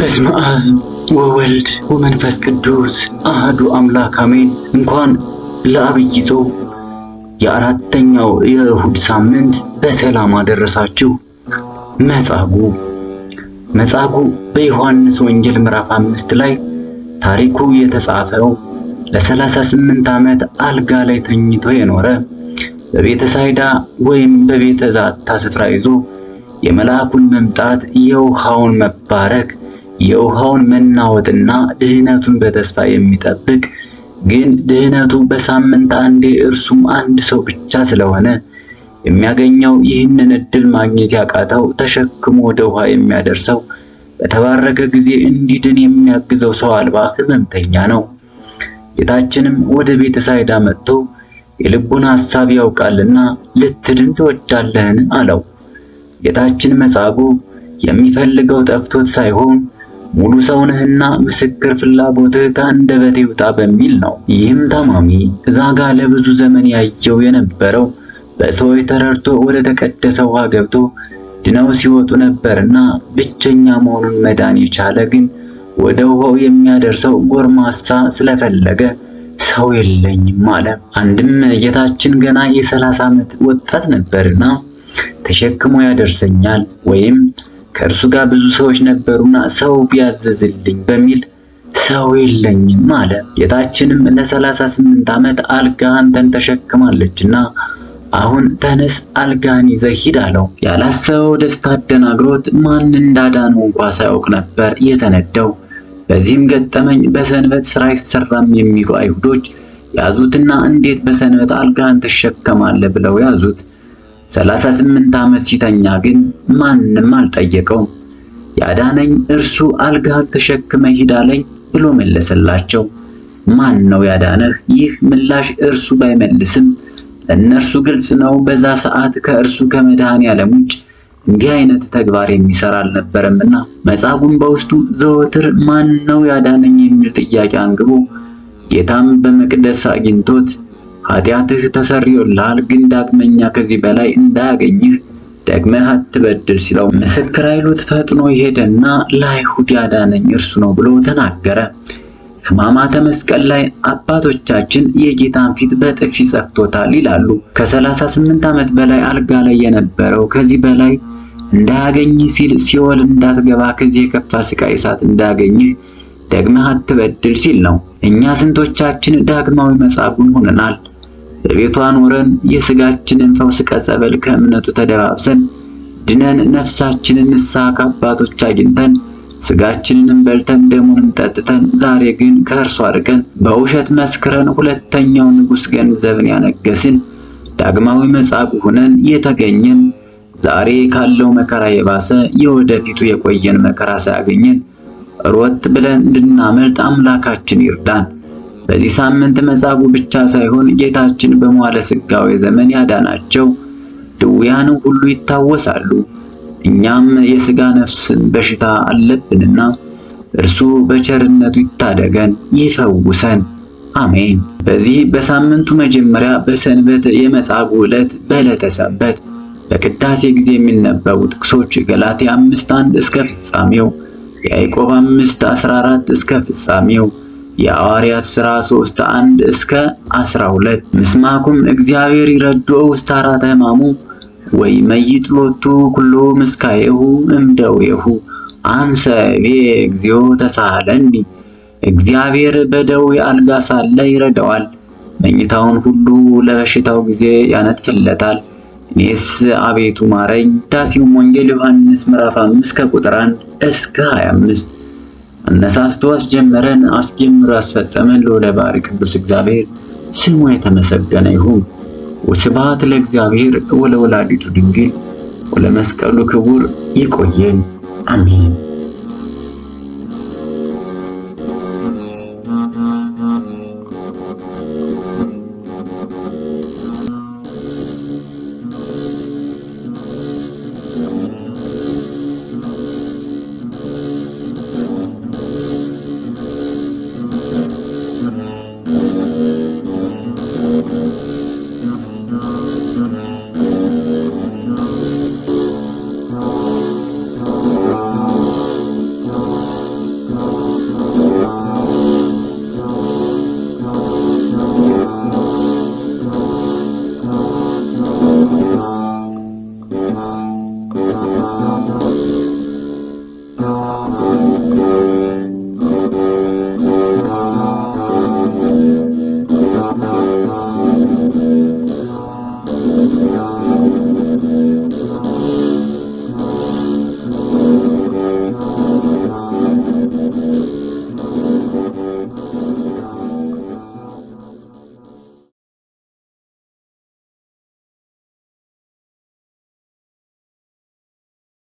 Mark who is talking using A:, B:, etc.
A: በስመ አብ ወወልድ ወመንፈስ ቅዱስ አህዱ አምላክ አሜን። እንኳን ለዐቢይ ጾም የአራተኛው የእሁድ ሳምንት በሰላም አደረሳችሁ። መጻጉዕ መጻጉዕ በዮሐንስ ወንጌል ምዕራፍ 5 ላይ ታሪኩ የተጻፈው ለ38 ዓመት አልጋ ላይ ተኝቶ የኖረ በቤተ ሳይዳ ወይም በቤተ ዛታ ስፍራ ይዞ የመልአኩን መምጣት፣ የውሃውን መባረክ፣ የውሃውን መናወጥና ድህነቱን በተስፋ የሚጠብቅ ግን ድህነቱ በሳምንት አንዴ እርሱም አንድ ሰው ብቻ ስለሆነ የሚያገኘው ይህንን እድል ማግኘት ያቃተው ተሸክሞ ወደ ውሃ የሚያደርሰው በተባረከ ጊዜ እንዲድን የሚያግዘው ሰው አልባ ሕመምተኛ ነው። ጌታችንም ወደ ቤተ ሳይዳ መጥቶ የልቡን ሐሳብ ያውቃልና ልትድን ትወዳለህን? አለው። ጌታችን መጻጉዕ የሚፈልገው ጠፍቶት ሳይሆን ሙሉ ሰው ነህና ምስክር ፍላጎትህ ከአንደበቴ ይውጣ በሚል ነው። ይህም ታማሚ እዛ ጋ ለብዙ ዘመን ያየው የነበረው በሰዎች ተረድቶ ወደ ተቀደሰ ውሃ ገብቶ ድነው ሲወጡ ነበርና ብቸኛ መሆኑን መዳን የቻለ ግን ወደ ውሃው የሚያደርሰው ጎርማሳ ስለፈለገ ሰው የለኝም አለ። አንድም ጌታችን ገና የ30 ዓመት ወጣት ነበርና ተሸክሞ ያደርሰኛል ወይም ከእርሱ ጋር ብዙ ሰዎች ነበሩና ሰው ቢያዘዝልኝ በሚል ሰው የለኝም አለ። ጌታችንም ለ38 ዓመት አልጋ አንተን ተሸክማለችና አሁን ተነስ አልጋን ይዘህ ሂድ አለው። ያላሰበው ደስታ አደናግሮት ማን እንዳዳነው እንኳ ሳያውቅ ነበር የተነዳው። በዚህም ገጠመኝ በሰንበት ስራ አይሰራም የሚሉ አይሁዶች ያዙትና እንዴት በሰንበት አልጋን ትሸከማለህ ብለው ያዙት። 38 ዓመት ሲተኛ ግን ማንም አልጠየቀውም። ያዳነኝ እርሱ አልጋህን ተሸክመህ ሂድ አለኝ ብሎ መለሰላቸው። ማን ነው ያዳነህ? ይህ ምላሽ እርሱ ባይመልስም ለእነርሱ ግልጽ ነው። በዛ ሰዓት ከእርሱ ከመድኃኔዓለም ውጭ እንዲህ አይነት ተግባር የሚሰራ አልነበረምና። መጻጉዕም በውስጡ ዘወትር ማን ነው ያዳነኝ የሚል ጥያቄ አንግቦ ጌታም በመቅደስ አግኝቶት ኃጢአትህ ተሰርዮልሃል፣ ግን ዳግመኛ ከዚህ በላይ እንዳያገኝህ ደግመህ አትበድል ሲለው ምስክር አይሉት ፈጥኖ ሄደና ለአይሁድ ያዳነኝ እርሱ ነው ብሎ ተናገረ። ሕማማተ መስቀል ላይ አባቶቻችን የጌታን ፊት በጥፊ ጸፍቶታል ይላሉ። ከ38 ዓመት በላይ አልጋ ላይ የነበረው ከዚህ በላይ እንዳያገኝህ ሲል ሲኦል እንዳትገባ ከዚህ የከፋ ስቃይ እሳት እንዳያገኝህ ደግመህ አትበድል ሲል ነው። እኛ ስንቶቻችን ዳግማዊ መጻጉዕን ሆነናል? በቤቷ ኖረን የስጋችንን ፈውስ ቀጸበል ከእምነቱ ተደባብሰን ድነን ነፍሳችንን ንስሐ ከአባቶች አግኝተን ስጋችንንም በልተን ደሙንም ጠጥተን ዛሬ ግን ከእርሱ አርቀን በውሸት መስክረን ሁለተኛው ንጉሥ ገንዘብን ያነገስን ዳግማዊ መጻጉዕ ሆነን የተገኘን ዛሬ ካለው መከራ የባሰ የወደፊቱ የቆየን መከራ ሳያገኘን ሮጥ ብለን እንድናመልጥ አምላካችን ይርዳን። በዚህ ሳምንት መጻጉዕ ብቻ ሳይሆን ጌታችን በመዋዕለ ሥጋዌ ዘመን ያዳናቸው ድውያን ሁሉ ይታወሳሉ። እኛም የሥጋ ነፍስን በሽታ አለብንና እርሱ በቸርነቱ ይታደገን ይፈውሰን፣ አሜን። በዚህ በሳምንቱ መጀመሪያ በሰንበት የመጻጉዕ ዕለት በዕለተ ሰንበት በቅዳሴ ጊዜ የሚነበቡ ጥቅሶች ገላትያ 5:1 እስከ ፍጻሜው፣ ያዕቆብ 5:14 እስከ ፍጻሜው፣ የሐዋርያት ሥራ 3:1 እስከ 12። ምስማኩም እግዚአብሔር ይረድኦ ውስተ አራተ ሕማሙ ወይመይጥ ሎቱ ኩሎ ምስካየሁ እምደዌሁ አንሰ እቤ እግዚኦ ተሳሃለኒ። እግዚአብሔር በደዌ አልጋ ሳለ ይረዳዋል፣ መኝታውን ሁሉ ለበሽታው ጊዜ ያነጥፍለታል። እኔስ አቤቱ ማረኝ። ዳሲውም ወንጌል ዮሐንስ ምዕራፍ 5 ከቁጥር 1 እስከ 25። አነሳስቶ አስጀመረን አስጀምሮ ያስፈጸመን ልዑለ ባሕርይ ቅዱስ እግዚአብሔር ስሙ የተመሰገነ ይሁን። ወስብሐት ለእግዚአብሔር ወለወላዲቱ ድንግል ወለመስቀሉ ክቡር። ይቆየን። አሜን።